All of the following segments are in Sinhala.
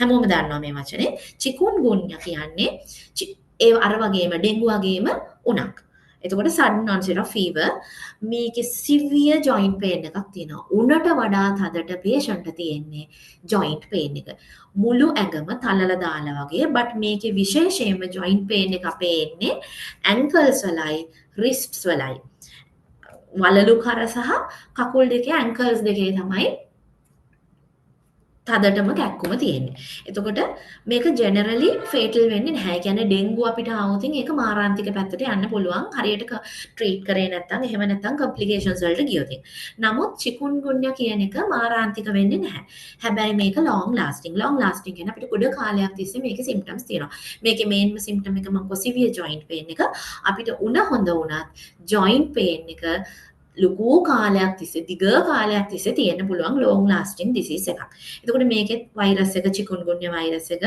හැමෝම දන්නවා මේ වචනේ. චිකුන්ගුන්යා කියන්නේ ඒ අර වගේම ඩෙන්ගු වගේම උණක්. එතකොට sudden onset of fever, මේකේ severe joint pain එකක් තියෙනවා. උණට වඩා තදට patient තියෙන්නේ joint pain එක. මුළු ඇඟම තලලා දාලා වගේ. But මේකේ විශේෂයෙන්ම joint pain එක අපේ එන්නේ ankles වලයි wrists වලයි. වලලු කර සහ කකුල් දෙකේ, ankles දෙකේ තමයි තදටම කැක්කුම තියෙන්නේ. එතකොට මේක ජෙනරලි ෆේටල් වෙන්නේ නැහැ. ඒ කියන්නේ ඩෙන්ගු අපිට ආවොත් ඒක මාරාන්තික පැත්තට යන්න පුළුවන්. හරියට ට්‍රීට් කරේ නැත්නම්, එහෙම නැත්නම් කම්ප්ලිකේෂන්ස් වලට ගියොත්. නමුත් චිකුන්ගුන්යා කියන එක මාරාන්තික වෙන්නේ නැහැ. හැබැයි මේක ලොං ලාස්ටිං. ලොං ලාස්ටිං කියන්නේ අපිට ගොඩ කාලයක් තිස්සේ මේකේ සිම්ප්ටම්ස් තියෙනවා. මේකේ මේන්ම සිම්ප්ටම් එක මම කිව්වා සිවියර් ජොයින්ට් පේන් එක. අපිට උණ හොඳ වුණත් ජොයින්ට් පේන් එක ලොකු කාලයක් තිස්සේ, දිග කාලයක් තිස්සේ තියෙන්න පුළුවන් ලොං ලාස්ටිං ඩිසීස් එකක්. එතකොට මේකෙත් වෛරස් එක චිකුන්ගුන්යා වෛරස් එක,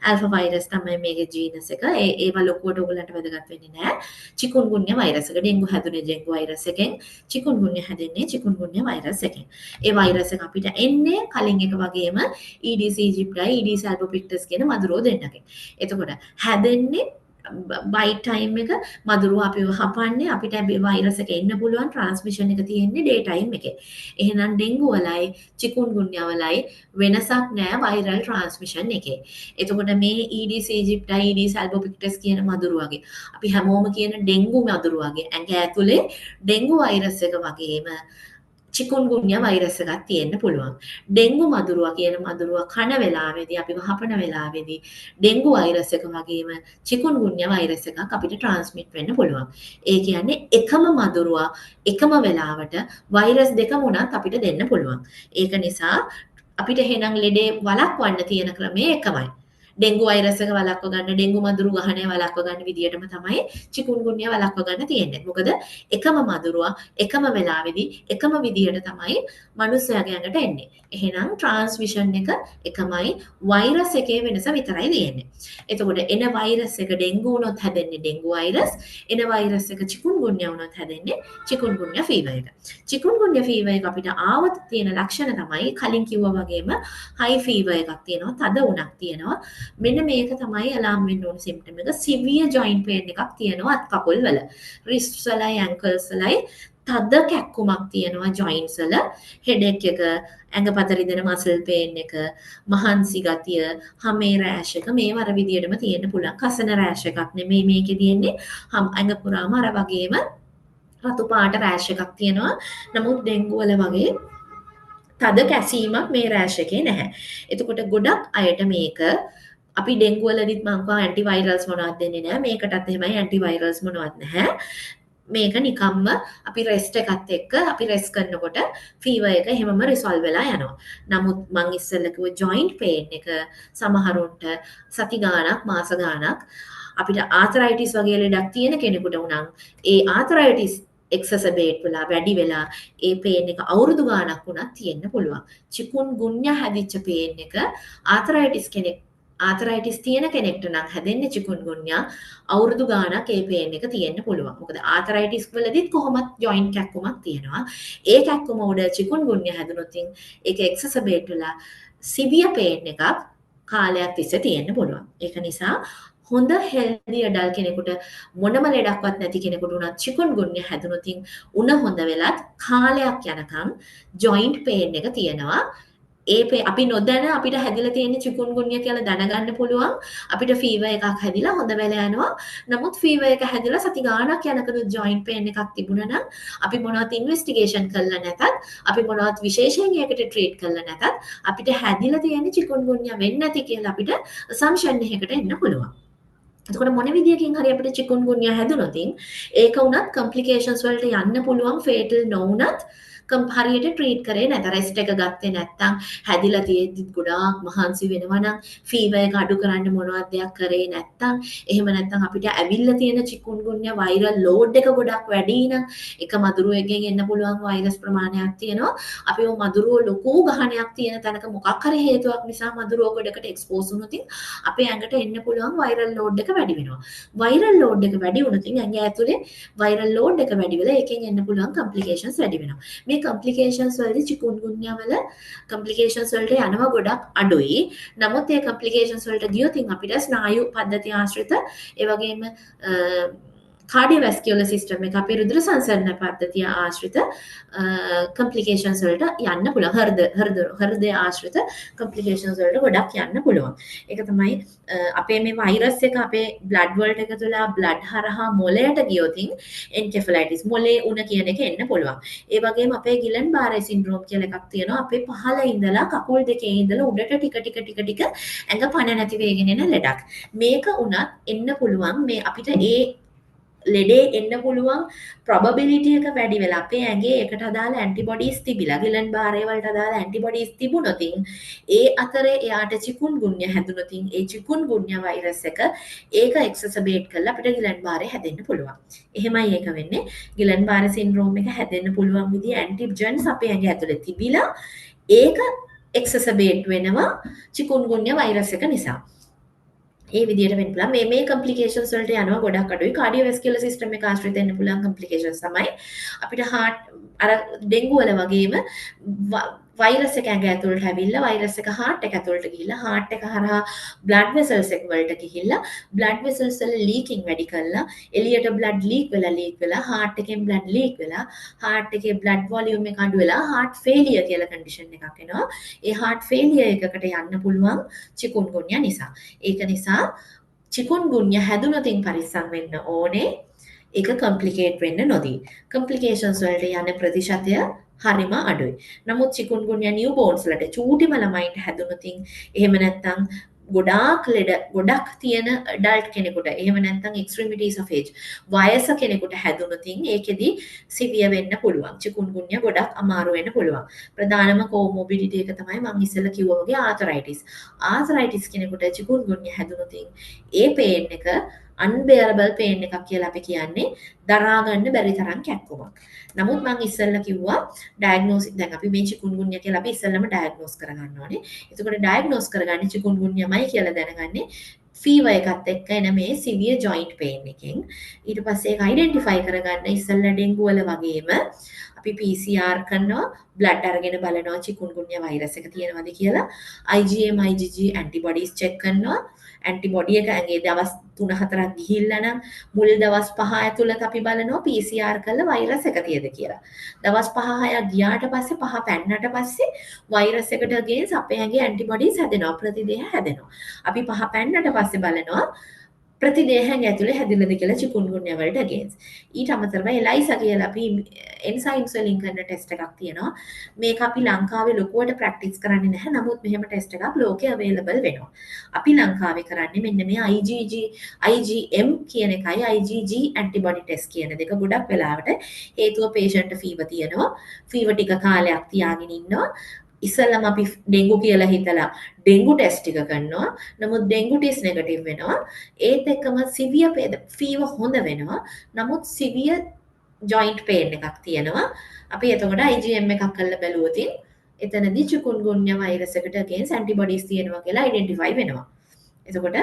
ඇල්ෆා වෛරස් තමයි මේකේ ජීනස් එක. ඒ ඒවා ලොකුවට ඔයගලන්ට වැදගත් වෙන්නේ නැහැ. චිකුන්ගුන්යා වෛරස් එක, ඩෙන්ගු හැදුනේ ඩෙන්ගු වෛරස් එකෙන්, චිකුන්ගුන්යා හැදෙන්නේ චිකුන්ගුන්යා වෛරස් එකෙන්. ඒ වෛරස් එක අපිට එන්නේ කලින් එක වගේම Aedes aegypti, Aedes albopictus කියන මදුරුවෝ දෙන්නගෙන්. එතකොට හැදෙන්නේ බයිට් ටයිම් එක, මදුරුව අපිව හපන්නේ, අපිට වෛරස් එක එන්න පුළුවන් ට්‍රාන්ස්මිෂන් එක තියෙන්නේ ඩේ ටයිම් එකේ. එහෙනම් ඩෙන්ගු වලයි චිකුන්ගුන්යා වලයි වෙනසක් නෑ වෛරල් ට්‍රාන්ස්මිෂන් එකේ. එතකොට මේ Aedes aegypti, Aedes albopictus කියන මදුරුවගේ, අපි හැමෝම කියන ඩෙන්ගු මදුරුවගේ ඇඟ ඇතුලේ ඩෙන්ගු වෛරස් එක වගේම චිකුන්ගුන්යා වෛරස් එකක් තියෙන්න පුළුවන්. ඩෙන්ගු මදුරුවා කියන මදුරුවා කන වෙලාවේදී, අපිව හපන වෙලාවේදී ඩෙන්ගු වෛරස් එක වගේම චිකුන්ගුන්යා වෛරස් එකක් අපිට ට්‍රාන්ස්මිට් වෙන්න පුළුවන්. ඒ කියන්නේ එකම මදුරුවා එකම වෙලාවට වෛරස් දෙකම උනත් අපිට දෙන්න පුළුවන්. ඒක නිසා අපිට එහෙනම් ලෙඩේ වළක්වන්න තියෙන ක්‍රමය එකමයි. ඩෙන්ගු වෛරස් එක වළක්ව ගන්න, ඩෙන්ගු මදුරු ගහණය වළක්ව ගන්න විදියටම තමයි චිකුන්ගුන්යා වළක්ව ගන්න තියෙන්නේ. මොකද එකම මදුරුවා එකම වෙලාවෙදී එකම විදියට තමයි මනුස්සයාගේ ඇඟට එන්නේ. එහෙනම් ට්‍රාන්ස්මිෂන් එක එකමයි, වෛරස් එකේ වෙනස විතරයි තියෙන්නේ. එතකොට එන වෛරස් එක ඩෙන්ගු වුණොත් හැදෙන්නේ ඩෙන්ගු වෛරස්, එන වෛරස් එක චිකුන්ගුන්යා වුණොත් හැදෙන්නේ චිකුන්ගුන්යා ෆීවර් එක. චිකුන්ගුන්යා ෆීවර් එක අපිට ආවොත් තියෙන ලක්ෂණ තමයි කලින් කිව්වා වගේම හයි ෆීවර් එකක් තියෙනවා, තද උණක් තියෙනවා. මෙන්න මේක තමයි අලාම් වෙන්න ඕන සිම්ප්ටම් එක. සිවියර් ජොයින්ට් පේන් එකක් තියෙනවා අත් කකුල් වල. රිස්ට්ස් වලයි ඇන්කල්ස් වලයි තද කැක්කුමක් තියෙනවා ජොයින්ට්ස් වල. හෙඩේක් එක, ඇඟපත රිදෙන මසල් පේන් එක, මහන්සි ගතිය, හමේ රෑෂ් එක මේව අර විදියටම තියෙන්න පුළුවන්. කසන රෑෂ් එකක් නෙමෙයි මේකේ තියෙන්නේ. හම් ඇඟ පුරාම අර වගේම රතු පාට රෑෂ් එකක් තියෙනවා. නමුත් ඩෙන්ගු වල වගේ තද කැසීමක් මේ රෑෂ් එකේ නැහැ. එතකොට ගොඩක් අයට මේක අපි ඩෙන්ගු වලදීත් මං කිව්වා ඇන්ටි වෛරල්ස් මොනවත් දෙන්නේ නැහැ. මේකටත් එහෙමයි, ඇන්ටි වෛරල්ස් මොනවත් නැහැ. මේක නිකම්ම අපි රෙස්ට් එකත් එක්ක, අපි රෙස්ට් කරනකොට ෆීවර් එක එහෙමම රිසොල්ව් වෙලා යනවා. නමුත් මං ඉස්සෙල්ලා කිව්ව ජොයින්ට් පේන් එක සමහරුන්ට සති ගාණක්, මාස ගාණක්, අපිට ආතරයිටිස් වගේ ලෙඩක් තියෙන කෙනෙකුට උනන් ඒ ආතරයිටිස් එක්සසබේට් වෙලා, වැඩි වෙලා ඒ පේන් එක අවුරුදු ගාණක් වුණත් තියෙන්න පුළුවන්. චිකුන් ගුන්යා හැදිච්ච පේන් එක ආතරයිටිස් කෙනෙක්, ආතරයිටිස් තියෙන කෙනෙක්ට නම් හැදෙන්නේ චිකුන් ගුන්යා අවුරුදු ගාණක් ඒ පේන් එක තියෙන්න පුළුවන්. මොකද ආතරයිටිස් වලදීත් කොහොමත් ජොයින්ට් කැක්කුමක් තියෙනවා. ඒ කැක්කුම උඩ චිකුන් ගුන්යා හැදුනොත් ඒක එක්සසබේට් වෙලා සිවියර් පේන් එකක් කාලයක් තිස්සේ තියෙන්න පුළුවන්. ඒක නිසා හොඳ හෙල්දි ඇඩල්ට් කෙනෙකුට, මොනම ලෙඩක්වත් නැති කෙනෙකුට උනත් චිකුන් ගුන්යා හැදුනොත් උණ හොඳ වෙලත් කාලයක් යනකම් ජොයින්ට් පේන් එක තියෙනවා. ඒ අපි නොදැන අපිට හැදිලා තියෙන චිකුන්ගුන්යා කියලා දැනගන්න පුළුවන්. අපිට ෆීවර් එකක් හැදිලා හොඳ වෙලා යනවා. නමුත් ෆීවර් එක හැදිලා සති ගාණක් යනකම් ජොයින්ට් පේන් එකක් තිබුණා නම්, අපි මොනවත් ඉන්වෙස්ටිගේෂන් කරලා නැතත්, අපි මොනවත් විශේෂයෙන් ඒකට ට්‍රීට් කරලා නැතත්, අපිට හැදිලා තියෙන චිකුන්ගුන්යා වෙන්නේ නැති කියලා අපිට අසම්ප්ෂන් එකකට එන්න පුළුවන්. එතකොට මොන විදියකින් හරි අපිට චිකුන්ගුන්යා හැදුනොත් ඒක වුණත් කම්ප්ලිකේෂන්ස් වලට යන්න පුළුවන්, ෆේටල් නොවුනත්, හරියට ට්‍රීට් කරේ නැත, රෙස්ට් එක ගත්තේ නැත්තම්, හැදිලා තියෙද්දිත් ගොඩාක් මහන්සි වෙනවා නම්, ෆීවර් එක අඩු කරන්න මොනවත් දෙයක් කරේ නැත්තම්, එහෙම නැත්තම් අපිට ඇවිල්ලා තියෙන චිකුන්ගුන්යා වෛරල් ලෝඩ් එක ගොඩක් වැඩි නම්, එක මදුරුවෙක්ගෙන් එන්න පුළුවන් වෛරස් ප්‍රමාණයක් තියෙනවා. අපි ඔය මදුරුවෝ ලොකු ගහණයක් තියෙන තැනක මොකක් හරි හේතුවක් නිසා මදුරුවෝ ගොඩකට එක්ස්පෝස් වුණොත් අපේ ඇඟට එන්න පුළුවන් වෛරල් ලෝඩ් එක වැඩි වෙනවා. වෛරල් ලෝඩ් එක වැඩි වුණොත් ඇඟ ඇතුලේ වෛරල් ලෝඩ් එක වැඩි වෙලා ඒකෙන් එන්න පුළුවන් කම්ප්ලිකේෂන්ස් වැඩි වෙනවා. මේ මේ කම්ප්ලිකේෂන්ස් වලදී, චිකුන්ගුන්යා වල කම්ප්ලිකේෂන්ස් වලට යනවා ගොඩක් අඩුයි. නමුත් ඒ කම්ප්ලිකේෂන්ස් වලට ගියොත් අපිට ස්නායු පද්ධතිය ආශ්‍රිත, ඒ වගේම කාඩියෝවැස්කියුලර් සිස්ටම් එක, අපේ රුධිර සංසරණ පද්ධතිය ආශ්‍රිත කම්ප්ලිකේෂන්ස් වලට යන්න පුළුවන්. හෘද හෘද හෘදය ආශ්‍රිත කම්ප්ලිකේෂන්ස් වලට ගොඩක් යන්න පුළුවන්. ඒක තමයි අපේ මේ වෛරස් එක අපේ බ්ලඩ් වලට එකතු වෙලා බ්ලඩ් හරහා මොළයට ගියොතින් එන්කෙෆලයිටිස්, මොළේ උණ කියන එක එන්න පුළුවන්. ඒ වගේම අපේ ගිලන් බාරේ සින්ඩ්‍රෝම් කියලා එකක් තියෙනවා. අපේ පහළ ඉඳලා කකුල් දෙකේ ඉඳලා උඩට ටික ටික ටික ටික ඇඟ පණ නැති වෙගෙන එන ලෙඩක්. මේක උනත් එන්න පුළුවන්. මේ අපිට ඒ ලෙඩේ එන්න පුළුවන් ප්‍රොබබිලිටි එක වැඩි වෙලා අපේ ඇඟේ ඒකට අදාළ ඇන්ටිබොඩීස් තිබිලා, ගිලන් බාරේ වලට අදාළ ඇන්ටිබොඩීස් තිබුණොතින්, ඒ අතරේ එයාට චිකුන්ගුන්යා හැදුනොතින්, ඒ චිකුන්ගුන්යා වෛරස් එක ඒක එක්සසබේට් කරලා අපිට ගිලන් බාරේ හැදෙන්න පුළුවන්. එහෙමයි ඒක වෙන්නේ. ගිලන් බාරේ සින්ඩ්‍රෝම් එක හැදෙන්න පුළුවන් විදිය ඇන්ටිජන්ස් අපේ ඇඟ ඇතුලේ තිබිලා ඒක එක්සසබේට් වෙනවා චිකුන්ගුන්යා වෛරස් එක නිසා. ඒ විදිහට වෙන්න පුළුවන්. මේ මේ කම්ප්ලිකේෂන්ස් වලට යනවා ගොඩක් අඩුයි. කාඩියෝවැස්කියුලර් සිස්ටම් එක ආශ්‍රිත වෙන්න පුළුවන් කම්ප්ලිකේෂන්ස් තමයි. අපිට හાર્ට්, අර ඩෙන්ගු වල වගේම වෛරස් එක ඇඟ ඇතුළට ඇවිල්ලා, වෛරස් එක හાર્ට් එක ඇතුළට ගිහිල්ලා, හાર્ට් එක හරහා බ්ලඩ් වෙසල්ස් එක වලට ගිහිල්ලා, බ්ලඩ් වෙසල්ස් වල ලීකින් වැඩි කරලා, එළියට බ්ලඩ් ලීක් වෙලා ලීක් වෙලා, හાર્ට් එකෙන් බ්ලඩ් ලීක් වෙලා, හાર્ට් එකේ බ්ලඩ් වොලියුම් එක අඩු වෙලා හાર્ට් ෆේලියර් කියලා කන්ඩිෂන් එකක් එනවා. ඒ හાર્ට් ෆේලියර් එකකට යන්න පුළුවන් චිකුන්ගුන්යා නිසා. ඒක නිසා චිකුන්ගුන්යා හැදුනොතින් පරිස්සම් වෙන්න ඕනේ. ඒක කම්ප්ලිකේට් වෙන්න නොදී. කම්ප්ලිකේෂන්ස් වලට යන ප්‍රතිශතය හරිම අඩුයි. නමුත් චිකුන්ගුන්යා නිව් බෝන්ස් වලට, චූටිම ළමයින්ට හැදුනොතින්, එහෙම නැත්නම් ගොඩාක් ලෙඩ ගොඩක් තියෙන ඇඩල්ට් කෙනෙකුට, එහෙම නැත්නම් එක්ස්ට්‍රීමිටීස් ඔෆ් ඒජ් වයස කෙනෙකුට හැදුනොතින් ඒකෙදි සිවියර් වෙන්න පුළුවන්. චිකුන්ගුන්යා ගොඩක් අමාරු වෙන්න පුළුවන්. ප්‍රධානම කෝමොබිඩිටි එක තමයි මං ඉස්සෙල්ලා කිව්වා වගේ ආතරයිටිස්. ආතරයිටිස් කෙනෙකුට චිකුන්ගුන්යා හැදුනොතින් ඒ පේන් එක අන්බෙයරබල් පේන් එකක් කියලා අපි කියන්නේ, දරා ගන්න බැරි තරම් කැක්කුමක්. නමුත් මං ඉස්සෙල්ලා කිව්වා ඩයග්නෝස්, දැන් අපි මේ චිකුන්ගුන්යා කියලා අපි ඉස්සෙල්ලාම ඩයග්නෝස් කරගන්න ඕනේ. එතකොට ඩයග්නෝස් කරගන්නේ චිකුන්ගුන්යාමයි කියලා දැනගන්නේ ෆීවර් එකත් එක්ක එන මේ සිවියර් ජොයින්ට් පේන් එකෙන්. ඊට පස්සේ ඒක අයිඩෙන්ටිෆයි කරගන්න ඉස්සෙල්ලා ඩෙන්ගු වල වගේම අපි PCR කරනවා, බ්ලඩ් අරගෙන බලනවා චිකුන්ගුන්යා වෛරස් එක තියෙනවද කියලා. IgM IgG antibodies check කරනවා. ඇන්ටිබොඩි එක ඇඟේ දවස් 3-4ක් ගිහිල්ලා නම් මුල් දවස් 5 ඇතුළත අපි බලනවා PCR කරලා වෛරස් එක තියෙද කියලා. දවස් 5-6ක් ගියාට පස්සේ, 5 පැන්නට පස්සේ වෛරස් එකට අගේන්ස්ට් අපේ ඇඟේ ඇන්ටිබොඩීස් හැදෙනවා, ප්‍රතිදේහ හැදෙනවා. අපි 5 පැන්නට පස්සේ බලනවා ප්‍රතිදේහ ඇඟ ඇතුලේ හැදිලාද කියලා චිකුන්ගුන්යා වලට අගේන්ස්ට්. ඊට අමතරව එලයිසා කියලා අපි එන්සයිම්ස් වලින් කරන ටෙස්ට් එකක් තියෙනවා. මේක අපි ලංකාවේ ලොකුවට ප්‍රැක්ටිස් කරන්නේ නැහැ. නමුත් මෙහෙම ටෙස්ට් එකක් ලෝකේ අවైలබල් වෙනවා. අපි ලංකාවේ කරන්නේ මෙන්න මේ IgG IgM කියන එකයි IgG antibody test කියන දෙක ගොඩක් වෙලාවට. හේතුව පේෂන්ට් ෆීවර් තියෙනවා. ෆීවර් ටික කාලයක් තියාගෙන ඉන්නවා. ඉස්සෙල්ලම අපි ඩෙන්ගු කියලා හිතලා ඩෙන්ගු ටෙස්ට් ටික කරනවා. නමුත් ඩෙන්ගු ටෙස්ට් නෙගටිව් වෙනවා. ඒත් එක්කම සිවියර් ෆීවර් හොඳ වෙනවා. නමුත් සිවියර් ජොයින්ට් පේන් එකක් තියෙනවා. අපි එතකොට IgM එකක් කරලා බැලුවොත් එතනදී චිකුන්ගුන්යා වෛරස් එකට අගේන්ස්ට් ඇන්ටිබොඩීස් තියෙනවා කියලා අයිඩෙන්ටිෆයි වෙනවා. එතකොට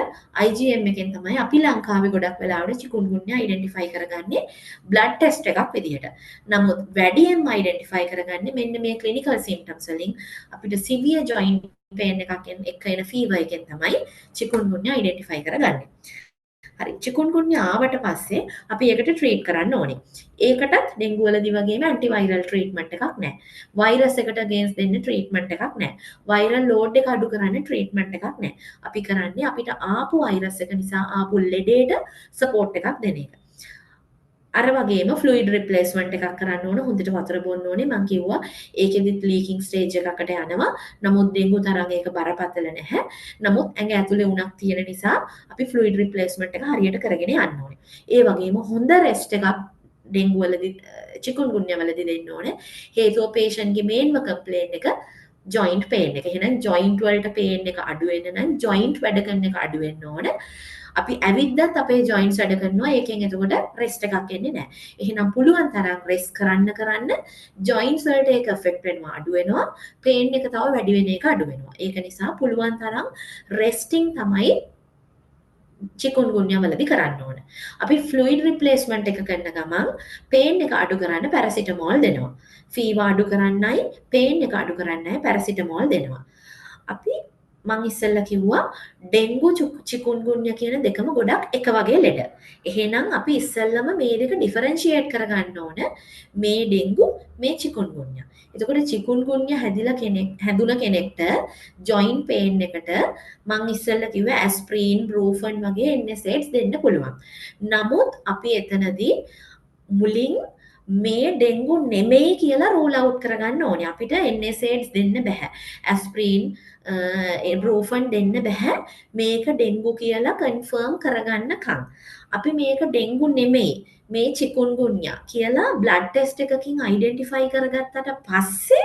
IgM එකෙන් තමයි අපි ලංකාවේ ගොඩක් වෙලාවට චිකුන්ගුන්යා අයිඩෙන්ටිෆයි කරගන්නේ බ්ලඩ් ටෙස්ට් එකක් විදිහට. නමුත් වැඩියෙන්ම අයිඩෙන්ටිෆයි කරගන්නේ මෙන්න මේ ක්ලිනිකල් සිම්ප්ටම්ස් වලින්, අපිට සිවියර් ජොයින්ට් පේන් එකක් එක්ක එන ෆීවර් එකෙන් තමයි චිකුන්ගුන්යා අයිඩෙන්ටිෆයි කරගන්නේ. හරි, චිකුන්ගුන්යා ආවට පස්සේ අපි ඒකට ට්‍රීට් කරන්න ඕනේ. ඒකටත් ඩෙන්ගු වලදී වගේම ඇන්ටිවයිරල් ට්‍රීට්මන්ට් එකක් නැහැ. වෛරස් එකට අගේන්ස්ට් දෙන්න ට්‍රීට්මන්ට් එකක් නැහැ. වෛරල් ලෝඩ් එක අඩු කරන්න ට්‍රීට්මන්ට් එකක් නැහැ. අපි කරන්නේ අපිට ආපු වෛරස් එක නිසා ආපු ලෙඩේට සපෝට් එකක් දෙන එක. අර වගේම ෆ්ලුයිඩ් රිප්ලේස්මන්ට් එකක් කරන්න ඕන, හොඳට වතුර බොන්න ඕනේ. මං කිව්වා ඒකෙදිත් ලීකින් ස්ටේජ් එකකට යනවා. නමුත් ඩෙන්ගු තරම් ඒක බරපතල නැහැ. නමුත් ඇඟ ඇතුලේ උණක් තියෙන නිසා අපි ෆ්ලුයිඩ් රිප්ලේස්මන්ට් එක හරියට කරගෙන යන්න ඕනේ. ඒ වගේම හොඳ රෙස්ට් එකක් ඩෙන්ගු වලදී, චිකුන්ගුන්යා වලදී දෙන්න ඕනේ. හේතුව පේෂන්ට්ගේ මේන්ම කම්ප්ලේන් එක ජොයින්ට් පේන් එක. එහෙනම් ජොයින්ට් වලට පේන් එක අඩු වෙන්න නම් ජොයින්ට් වැඩ කරන එක අඩු වෙන්න ඕන. අපි ඇවිද්දත් අපේ ජොයින්ට්ස් වැඩ කරනවා. ඒකෙන් එතකොට රෙස්ට් එකක් එන්නේ නැහැ. එහෙනම් පුළුවන් තරම් රෙස්ට් කරන්න කරන්න ජොයින්ට්ස් වලට ඒක එෆෙක්ට් වෙනවා අඩු වෙනවා. පේන් එක තව වැඩි වෙන එක අඩු වෙනවා. ඒක නිසා පුළුවන් තරම් රෙස්ටිං තමයි චිකුන්ගුන්යා වලදී කරන්න ඕන. අපි ෆ්ලුයිඩ් රිප්ලේස්මන්ට් එක කරන ගමන් පේන් එක අඩු කරන්න පැරසිටමෝල් දෙනවා. ෆීවර් අඩු කරන්නයි පේන් එක අඩු කරන්නයි පැරසිටමෝල් දෙනවා. අපි මං ඉස්සෙල්ලා කිව්වා ඩෙන්ගු, චිකුන්ගුන්යා කියන දෙකම ගොඩක් එක වගේ ලෙඩ. එහෙනම් අපි ඉස්සෙල්ලම මේ දෙක ඩිෆරන්ෂියේට් කරගන්න ඕන, මේ ඩෙන්ගු, මේ චිකුන්ගුන්යා. එතකොට චිකුන්ගුන්යා හැදිලා කෙනෙක් හැදුන කෙනෙක්ට ජොයින්ට් පේන් එකට මං ඉස්සෙල්ලා කිව්වා ඇස්ප්‍රීන්, බ්‍රූෆන් වගේ NSAIDs දෙන්න පුළුවන්. නමුත් අපි එතනදී මුලින් මේ ඩෙන්ගු නෙමෙයි කියලා රූල් අවුට් කරගන්න ඕනේ. අපිට NSAIDs දෙන්න බැහැ. ඇස්ප්‍රීන්, බ්‍රූෆන් දෙන්න බැහැ මේක ඩෙන්ගු කියලා කන්ෆර්ම් කරගන්නකම්. අපි මේක ඩෙන්ගු නෙමෙයි, මේ චිකුන්ගුන්යා කියලා බ්ලඩ් ටෙස්ට් එකකින් අයිඩෙන්ටිෆයි කරගත්තට පස්සේ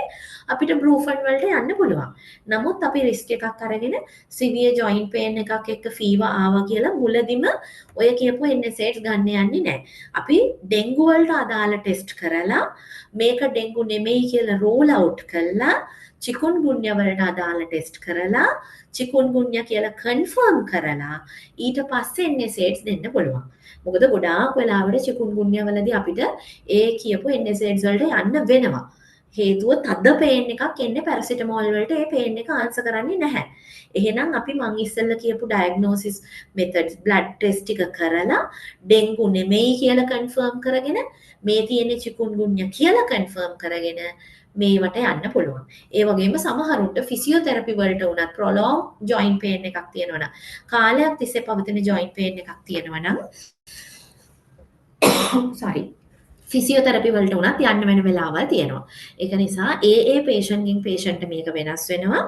අපිට බ්‍රූෆන් වලට යන්න පුළුවන්. නමුත් අපි රිස්ක් එකක් අරගෙන සිවියර් ජොයින්ට් පේන් එකක් එක්ක ෆීවර් ආවා කියලා මුලදිම ඔය කියපු NSAIDs ගන්න යන්නේ නැහැ. අපි ඩෙන්ගු වලට අදාළ ටෙස්ට් කරලා මේක ඩෙන්ගු නෙමෙයි කියලා රූල් අවුට් කළා, චිකුන්ගුන්යා වලට අදාළ ටෙස්ට් කරලා චිකුන්ගුන්යා කියලා කන්ෆර්ම් කරලා ඊට පස්සේ NSAIDs දෙන්න පුළුවන්. මොකද ගොඩාක් වෙලාවට චිකුන්ගුන්යා වලදී අපිට ඒ කියපු NSAIDs වලට යන්න වෙනවා. හේතුව තද පේන් එකක් එන්නේ, පැරසිටමෝල් වලට ඒ පේන් එක ආන්සර් කරන්නේ නැහැ. එහෙනම් අපි මං ඉස්සෙල්ලා කියපු ඩයග්නෝසිස් මෙතඩ්ස්, බ්ලඩ් ටෙස්ට් ටික කරලා ඩෙන්ගු නෙමෙයි කියලා කන්ෆර්ම් කරගෙන, මේ තියෙන්නේ චිකුන්ගුන්යා කියලා කන්ෆර්ම් කරගෙන මේවට යන්න පුළුවන්. ඒ වගේම සමහරුන්ට ෆිසියෝതെරපි වලට උනත් ප්‍රොලොං ජොයින්ට් පේන් එකක් තියෙනවා නම්, කාලයක් තිස්සේ පවතින ජොයින්ට් පේන් එකක් තියෙනවා නම්, සෝරි, ෆිසියෝതെරපි වලට උනත් යන්න වෙන වෙලාවල් තියෙනවා. ඒක නිසා ඒ ඒ පේෂන්ට්ගෙන් පේෂන්ට් මේක වෙනස් වෙනවා.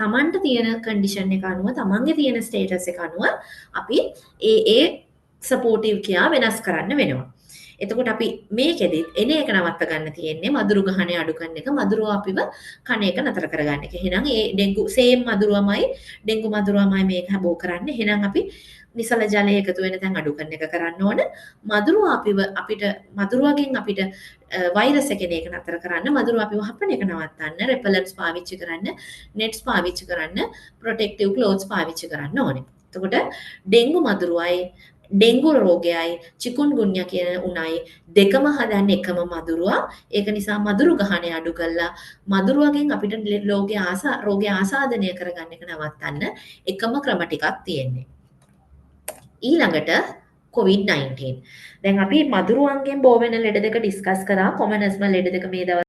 තමන්ට තියෙන කන්ඩිෂන් එක අනුව, තමන්ගේ තියෙන ස්ටේටස් එක අනුව අපි ඒ ඒ සපෝටිව් කෙයා වෙනස් කරන්න වෙනවා. එතකොට අපි මේකෙදිත් එන එක නවත්ත ගන්න තියෙන්නේ මදුරු ගහණය අඩු කරන එක, මදුරුව අපිව කන එක නතර කරගන්න එක. එහෙනම් ඒ ඩෙන්ගු සේම් මදුරුවමයි, ඩෙන්ගු මදුරුවමයි මේක බෝ කරන්නේ. එහෙනම් අපි නිසල ජලය එකතු වෙන තැන් අඩු කරන එක කරන්න ඕන. මදුරුව අපිව අපිට මදුරුවගෙන් අපිට වෛරස් එක එන එක නතර කරන්න, මදුරුව අපිව හපන එක නවත්තන්න රෙපලන්ට්ස් පාවිච්චි කරන්න, නෙට්ස් පාවිච්චි කරන්න, ප්‍රොටෙක්ටිව් ක්ලෝත්ස් පාවිච්චි කරන්න ඕනේ. එතකොට ඩෙන්ගු මදුරුවයි, ඩෙන්ගු රෝගයයි, චිකුන්ගුන්යා කියන උණයි දෙකම හදන්නේ එකම මදුරුවා. ඒක නිසා මදුරු ගහණය අඩු කළා මදුරුවගෙන් අපිට රෝගය ආසාදනය කරගන්න එක නවත්තන්න එකම ක්‍රම ටිකක් තියෙන්නේ. ඊළඟට COVID-19. දැන් අපි මදුරුවන්ගෙන් බෝ වෙන ලෙඩ දෙක ඩිස්කස් කරා. කොමනස්ම ලෙඩ දෙක මේ දවස්